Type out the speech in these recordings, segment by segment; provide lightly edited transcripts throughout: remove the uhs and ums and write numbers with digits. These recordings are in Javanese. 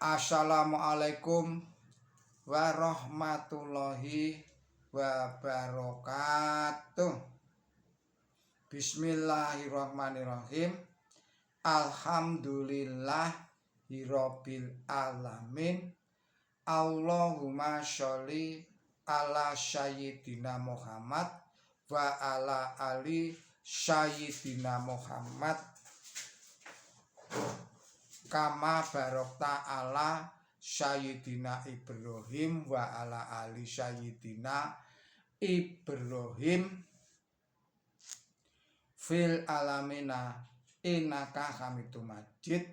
Assalamualaikum warahmatullahi wabarakatuh. Bismillahirrahmanirrahim. Alhamdulillahirabbil alamin. Allahumma sholli ala sayyidina Muhammad wa ala ali sayyidina Muhammad kama barokta ala sayyidina Ibrahim wa ala ali sayyidina Ibrahim fil alamina innaka Hamidum Majid.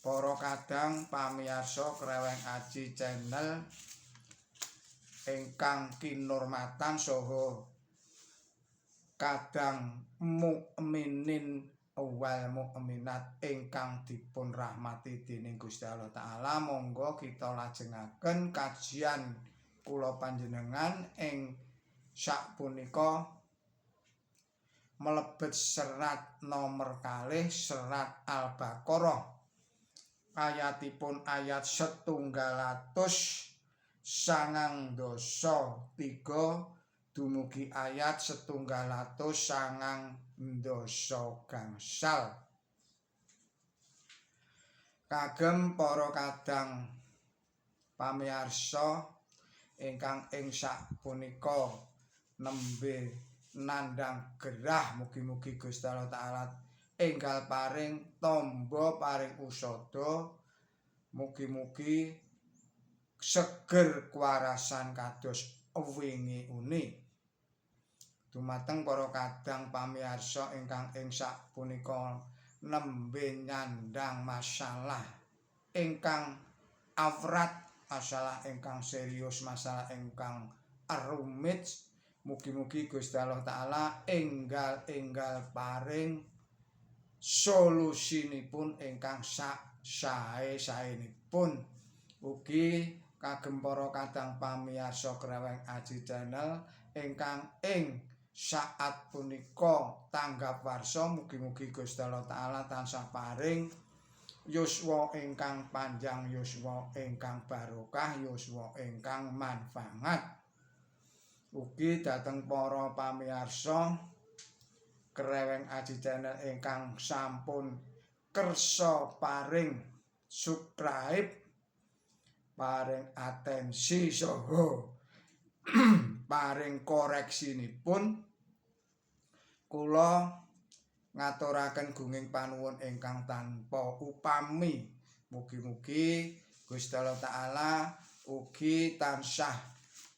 Para kadang pamiyarsa Kreweng Aji Channel ingkang kinurmatan saha kadang mukminin wal mukminat ingkang dipun rahmati dening Gusti Allah Taala, monggo kita lajengaken kajian kula panjenengan ing sapunika mlebet serat nomor 2, serat Al-Baqarah, ayatipun ayat 193 dumugi ayat 195. Kagem para kadang pamiyarsa ingkang ing sapunika nembe nandhang gerah, mugi-mugi Gusti Allah Taala enggal paring tamba, paring usada, mugi-mugi seger kuwarasan kados wingi uni. Dumateng para kadang pamiyarsa ingkang ing sapunika nembe nyandhang masalah ingkang awrat, masalah ingkang serius, masalah ingkang rumit, mugi-mugi Gusti Allah Taala enggal-enggal paring solusinipun ingkang sak sae-saenipun. Ugi kagem para kadang pamiyarsa Kreweng Aji Channel ingkang ing saat punika tanggap warsa, mugi-mugi Gusti Allah Taala tansah paring yuswa ingkang panjang, yuswa ingkang barokah, yuswa ingkang manfaat. Ugi dhateng para pamiyarsa Kreweng Aji Channel ingkang sampun kersa paring subscribe, paring atensi saha paring koreksinipun, kula ngaturaken gunging panuwun ingkang tanpa upami. Mugi-mugi Gusti Allah Taala ugi tansah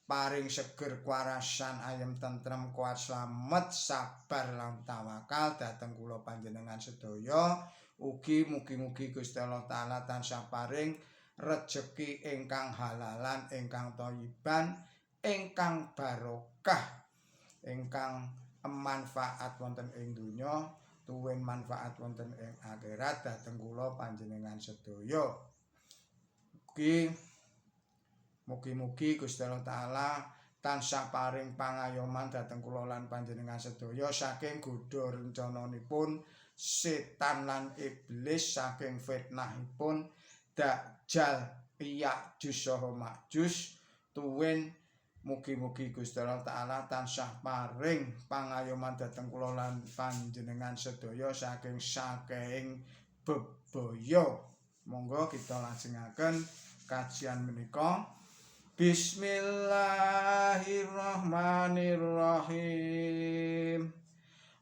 paring seger kuwarasan, ayem tentrem, kuat slamet, sabar lan tawakal dhateng kula panjenengan sedaya. Ugi mugi-mugi Gusti Allah Taala tansah paring rejeki ingkang halalan, ingkang thayyiban, ingkang barokah, ingkang manfaat wonten ing donya tuwin manfaat wonten ing akhirat dhateng kula panjenengan sedaya. Ugi mugi-mugi Gusti Allah Taala tansah paring pangayoman dhateng kula lan panjenengan sedaya saking godha rencananipun setan lan iblis, saking fitnahipun Dajjal, Ya'juj saha Ma'juj, tuwin mugi-mugi Gusti Allah Taala tansah paring pangayoman dhateng kula lan panjenengan sedaya saking saking bebaya. Monggo kita lajengaken kajian menika. Bismillahirrahmanirrahim.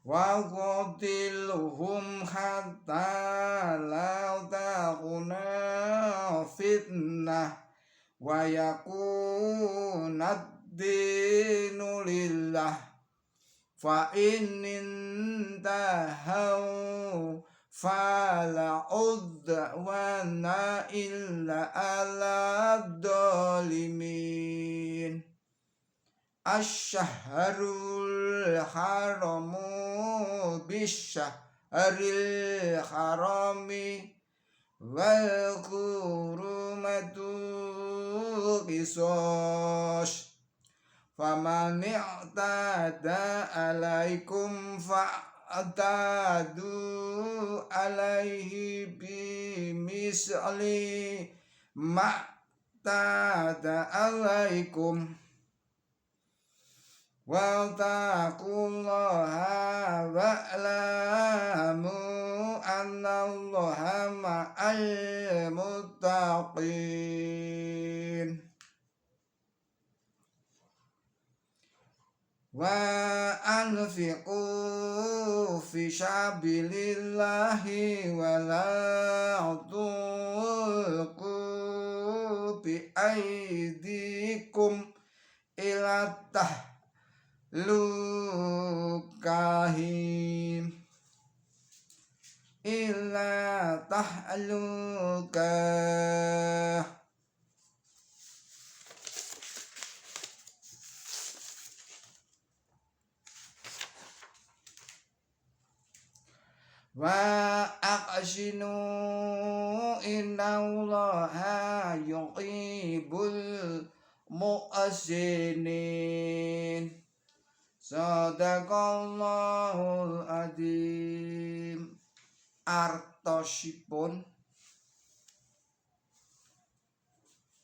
Wa qatiluhum hatta la takuna fitnah wa yakuna ad-dinu lillah fa in intahaw fala udwana illa ala dhalimin. Asy-syahrul haramu bisyahril harami wal hurumatu qisas faman i'tada alaikum fa'tadu alaihi. misli ma tada alaikum wa taqullaha wa'lamu annallaha ma'al muttaqin. Wa anfiqu fi sabilillahi wa la tulqu bi aidikum ila tahlukahim ila tahlukah. Wa aqsinu innallaha yuhibbul muhsinin. Sadaqallahul adzim. Artosipun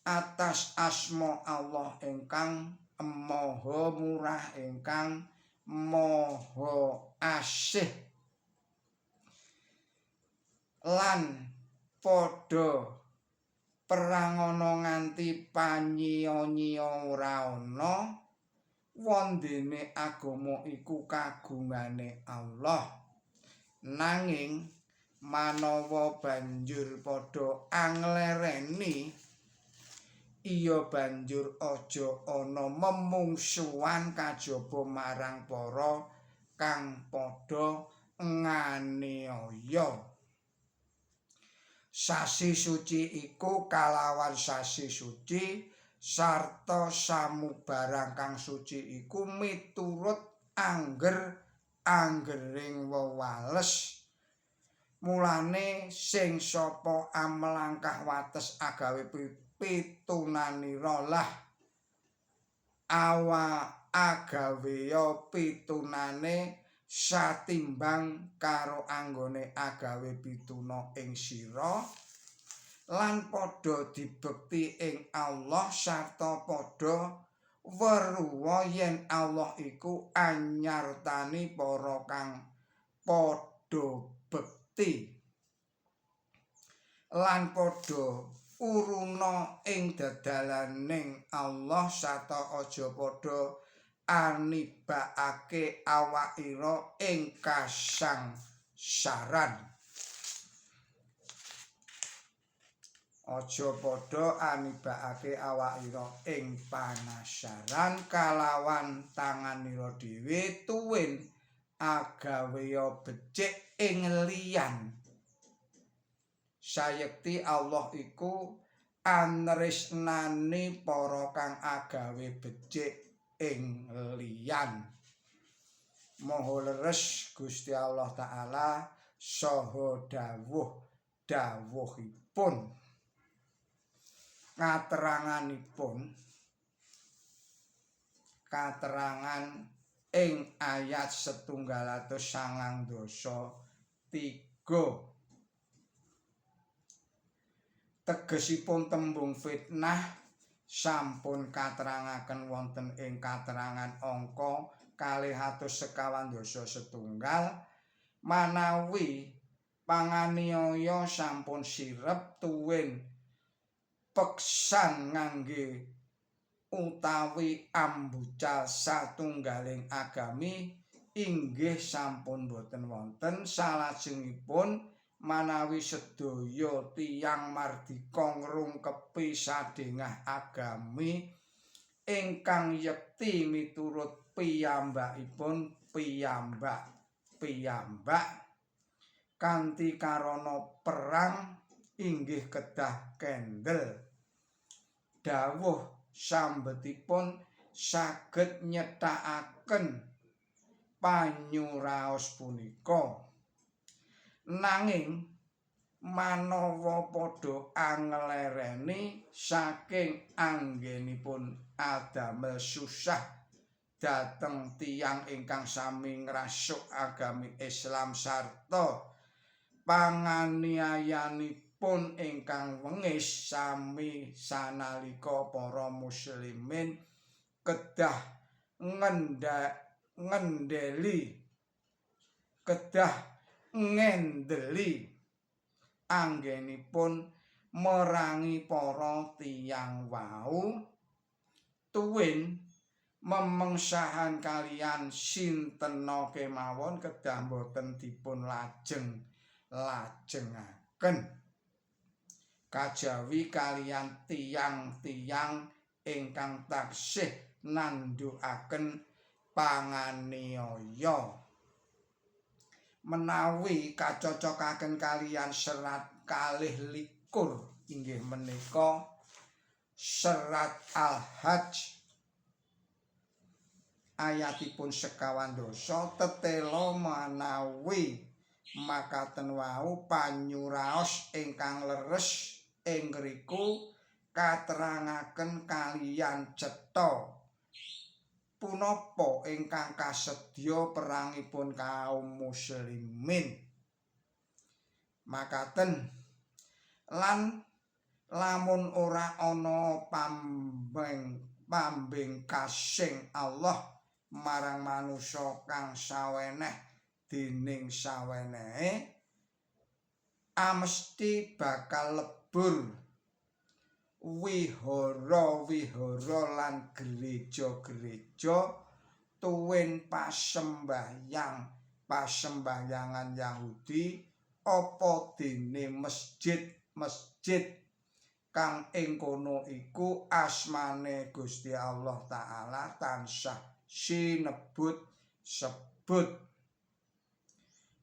atas asma Allah ingkang Maha Murah ingkang Maha Asih lan padha perangana nganti panyiya-nyiya ora ana wondene agama iku kagungane Allah. Nanging manawa banjur padha anglereni iya banjur aja ana memungsuhan kajaba marang para kang padha nganiaya. Sasi suci iku kalawan sasi suci sarta samubarang kang suci iku miturut angger anggering wewales. Mulane sing sapa amelangkah wates agawe pitunanira lah awa agaweya pitunane satimbang karo anggone agawe pituna ing sira lan padha dibekti ing Allah sarta padha weruwa yen Allah iku anyartani para kang padha bekti lan padha uruna ing dedalaning Allah sarta aja padha anibakake awakira ing kasangsaran. Aja padha anibakake awakira ing panasaran kalawan tanganira dhewe tuwin agaweya becik ing liyan. Sayekti Allah iku anresnani para kang agawe becik ing liyan. Maha leres Gusti Allah Ta'ala saha dawuh dawuhipun. Kateranganipun katerangan ing ayat 193. Tegesipun tembung fitnah sampun katerangaken wonten ing katerangan angka 251 manawi panganiaya sampun sirep tuwin peksan ngangge utawi ambucal satunggaling agami inggih sampun boten wonten salajengipun manawi sedaya tiyang mardika ngrungkepi sadhengah agami ingkang yekti miturut piyambakipun piyambak kanthi karana perang inggih kedah kendel. Dawuh sambetipun saged nyethakaken panyuraos punika. Nanging manawa padha anglereni saking anggenipun adamel susah dhateng tiyang ingkang sami ngrasuk agami Islam sarta panganiayanipun pun ingkang wengis sami sanalika para muslimin kedah ngendeli kedah ngendeli anggenipun merangi para tiyang wau tuwin memengsahan kalian sintena kemawon kedah boten dipun lajeng-lajengaken kajawi kalian tiyang-tiyang ingkang taksih nandhukaken panganiaya. Menawi kacocokaken kalian serat 22 inggih menika serat Al-Hajj ayatipun 25 tetela manawi makaten wau panyuraos ingkang leres ing ngriku katerangaken kalian cetha punapa ingkang kasedya perangipun kaum muslimin. Makaten lan lamun ora ana pambengkasing Allah marang manusa kang saweneh dening sawenehe amesti bakal lebur wihara-wihara lan gereja-gereja tuwin pasembahyangan Yahudi apa dene masjid-masjid kang ing kono iku asmane Gusti Allah Ta'ala tansah sinebut sebut.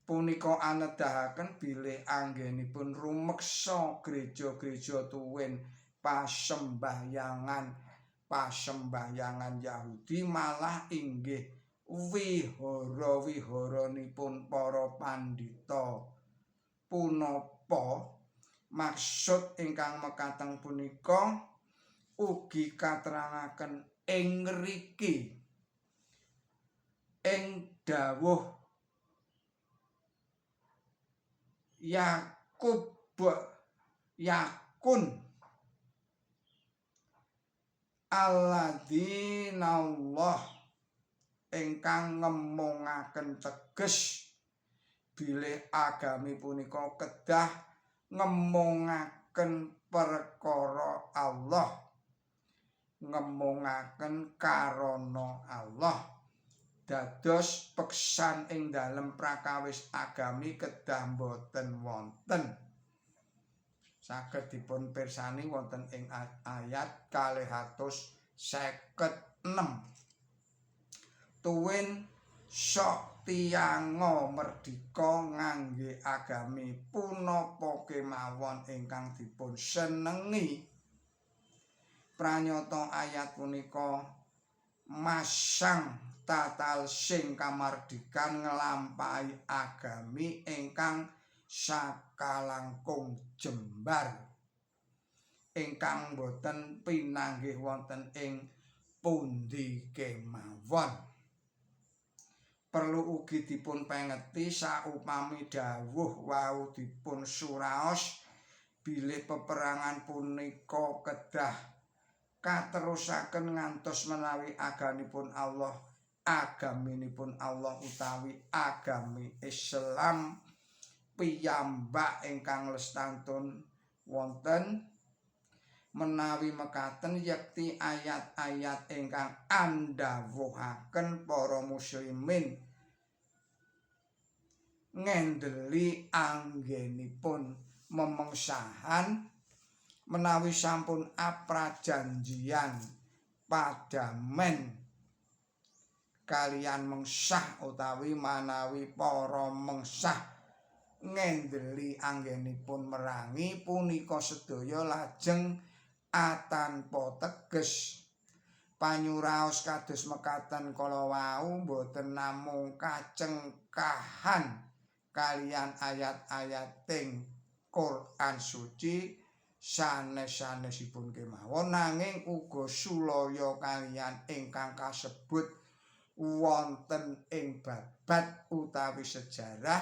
Punika anedahaken bilih anggenipun rumeksa gereja-gereja tuwin pasembahyangan Yahudi malah inggih wihara-wiharanipun para pandhita. Punapa maksud ingkang mekaten punika ugi katerangaken ing ngriki ing dawuh Yakub yakun alladzina Allah ingkang ngemongaken teges bilih agami punika kedah ngemongaken perkara Allah, ngemongaken karana Allah. Dados peksan ing dalem prakawis agami kedah boten wonten. Saged dipun pirsani wonten ing ayat 256. Tuwin sok tiyanga merdika ngangge agami punapa kemawon ingkang dipun senengi. Pranyata ayat punika masang tatalsing kamardikan nglampahi agami ingkang sakalangkung jembar ingkang boten pinanggih wonten ing pundi kemawon. Perlu ugi dipun pengeti saupami dawuh wau dipun suraos bilih peperangan punika kedah katerusaken ngantos menawi aganipun Allah, agaminipun Allah utawi agami Islam piyambak ingkang lestantun wonten. Menawi mekaten yekti ayat-ayat ingkang andhawuhaken para muslimin ngendeli anggenipun memengsahan menawi sampun aprajanjian padamen kalian mengsah utawi manawi para mengsah ngendeli anggenipun merangi punika sedaya lajeng atanpa teges. Panyuraos kados mekaten kala wau boten namung kacengkahan kalian ayat-ayating Quran suci sanes-sanesipun kemawon nanging uga sulaya kalian ingkang kasebut wonten ing babad utawi sejarah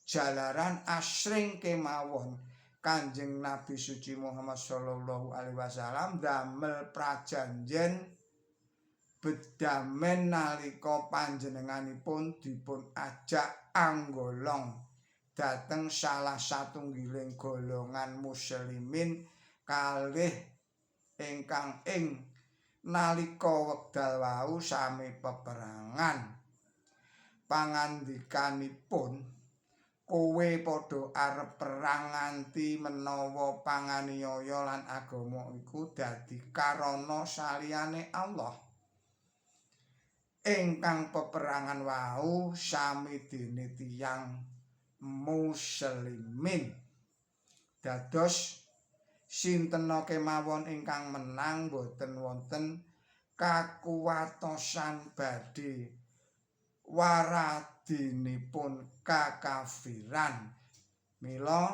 jalaran asring kemawon Kanjeng Nabi Suci Muhammad sallallahu alaihi wasallam damel prajanjen bedamen nalika panjenenganipun dipun ajak anggolong dhateng salah satunggiling golongan muslimin kalih ingkang ing nalika wekdal wau sami peperangan. Pangandikanipun, kowe padha arep perang nganti menawa panganiaya lan agama iku dadi karana saliyane Allah. Ingkang peperangan wau sami dene tiyang muslimin. Dados sintena kemawon ingkang menang boten wonten kakuwatosan badhe waradinipun kakafiran. Mila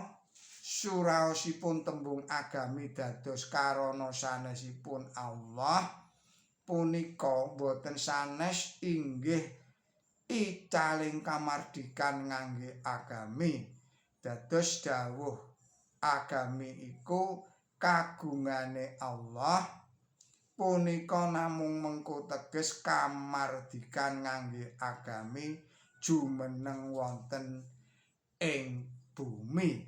suraosipun tembung agami dados karana sanesipun Allah punika boten sanes inggih icaling kamardikan ngangge agami. Dados dawuh agami iku kagungane Allah punika namung mengko teges kamardikan ngangge agami jumeneng wonten ing bumi.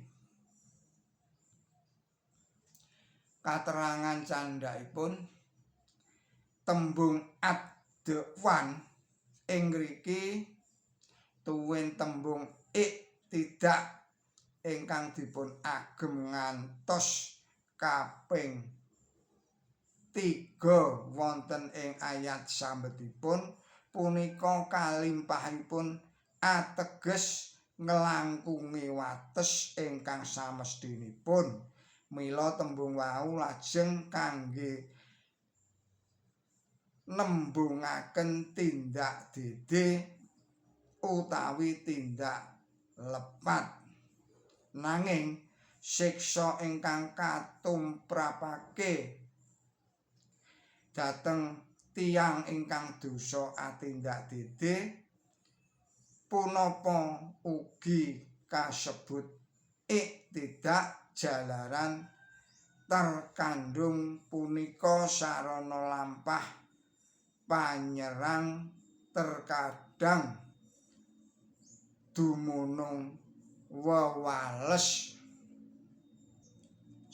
Katerangan candhakipun tembung adwan ing ngriki tuwin tembung iktidak ingkang dipun agem ngantos kaping 3 wonten ing ayat sambetipun punika kalimpahipun ateges nglangkungi wates ingkang samestinipun. Mila tembung wau lajeng kangge nembungaken tindak dede utawi tindak lepat. Nanging siksa ingkang katumprapake dhateng tiyang ingkang dosa atindak dede punapa ugi kasebut iktidak jalaran terkandung punika sarana lampah panyerang terkadang dumunung wewales.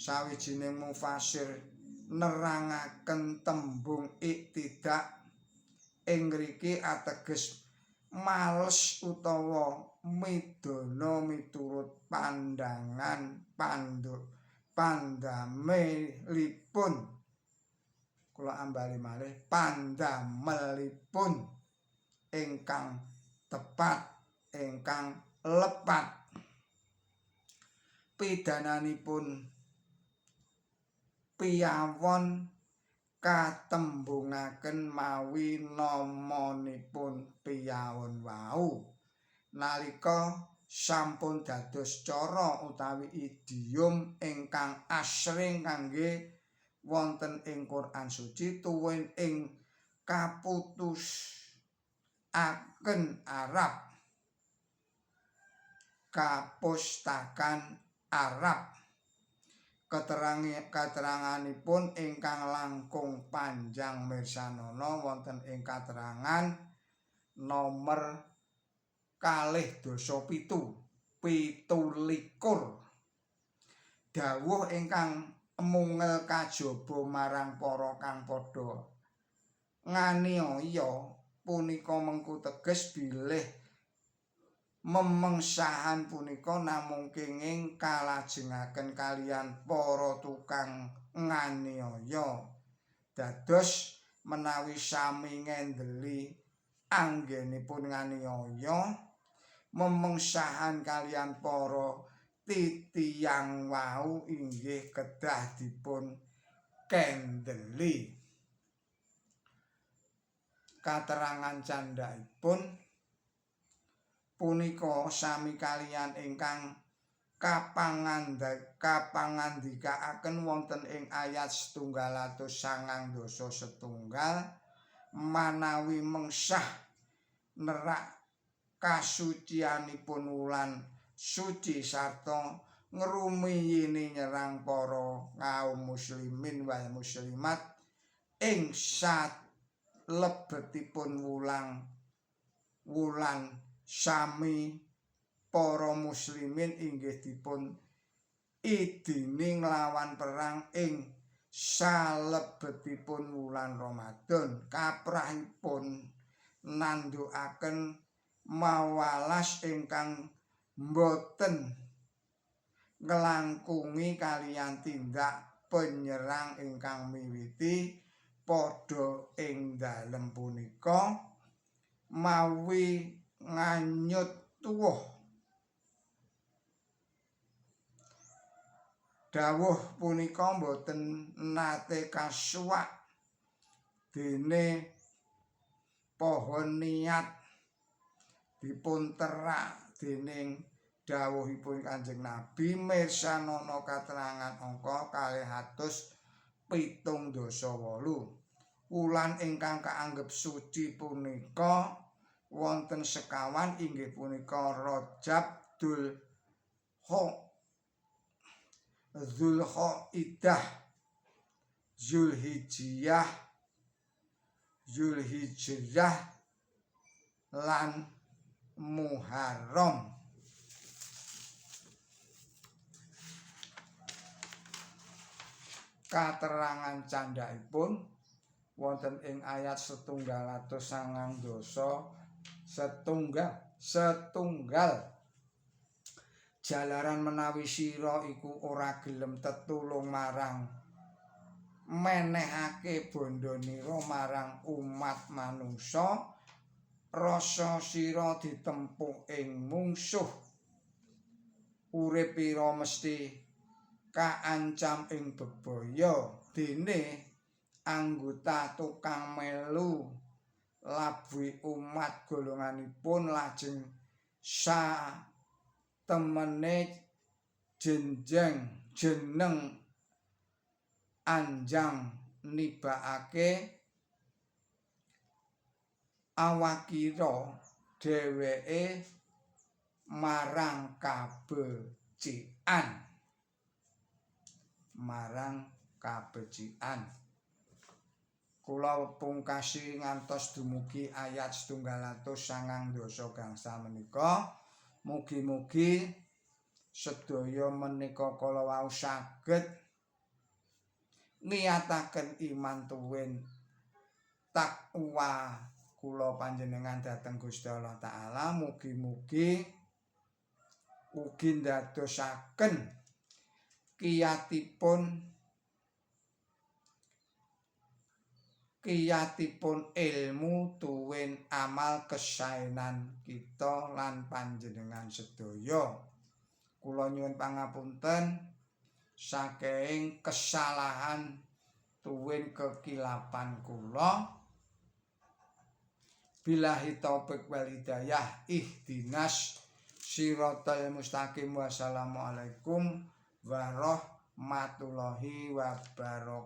Sawijining mufasir nerangaken tembung iktidak ing ngriki ateges males utawa midana miturut pandangan pandamelipun. Kula ambali malih, pandamelipun ingkang tepat, ingkang lepat. Pidananipun piyawon katembungaken mawi namanipun piyawon wau nalika sampun dados cara utawi idiom ingkang asring kangge wonten ing Quran Suci tuwin ing kaputusaken Arab, kapustakan Arab. Keteranganipun ingkang langkung panjang mirsanana wonten ing katerangan nomor 27 27. Dawuh ingkang mungel kajaba marang para kang padha nganiaya punika mengku teges bilih memengsahan punika namung kenging kalajengaken kalian para tukang nganiaya. Dados menawi sami ngendeli anggenipun nganiaya, memengsahan kalian para titiyang wau inggih kedah dipun kendeli. Katerangan candhakipun punika sami kalian ingkang kapangandikaaken wonten ing ayat 191 manawi mengsah nerak kasucianipun wulan suci sarta ngrumiyini nyerang para kaum muslimin wal muslimat ing salebetipun wulan sami para muslimin inggih dipun idini nglawan perang ing salebetipun wulan Ramadan. Kaprahipun nandhukaken mawalas ingkang boten nglangkungi kaliyan tindak penyerang ingkang miwiti padha ing dalem punika mawi nganyut tuwuh. Dawuh punika boten nate kasuwak dene pohon niat dipun terak dening dawuhipun Kanjeng Nabi mirsanana katerangan angka 278. Wulan ingkang kaanggep suci punika wonten sekawan inggih punika Rajab, Dzulqa'dah, Zulhijjah, Zulhijrah lan Muharram. Katerangan candhaipun wonten ing ayat 190 setunggal jalaran menawi sira iku ora gelem tetulung marang menehake bandhanira marang umat manungsa, rasa sira ditempuk ing mungsuh, urip ira mesti kaancam ing bebaya. Dene anggota tukang melu labuhi umat golonganipun lajeng sa temene jenjeng jeneng anjang nibakake awakira dheweke marang kabecikan. Kula pungkasi ngantos dumugi ayat 190 gangsal menika. Mugi-mugi sedaya menika kala wau saged ngiyataken iman tuwin takwa kula panjenengan dhateng Gusti Allah Ta'ala. Mugi-mugi ugi ndadosaken kiyatipun ilmu tuwin amal kesaenan kita lan panjenengan sedaya. Kula nyuwun pangapunten saking kesalahan tuwin kekilapan kula. Billahi taufik wal hidayah, ihdinas siratal mustaqim. Wassalamualaikum warahmatullahi wabarakatuh.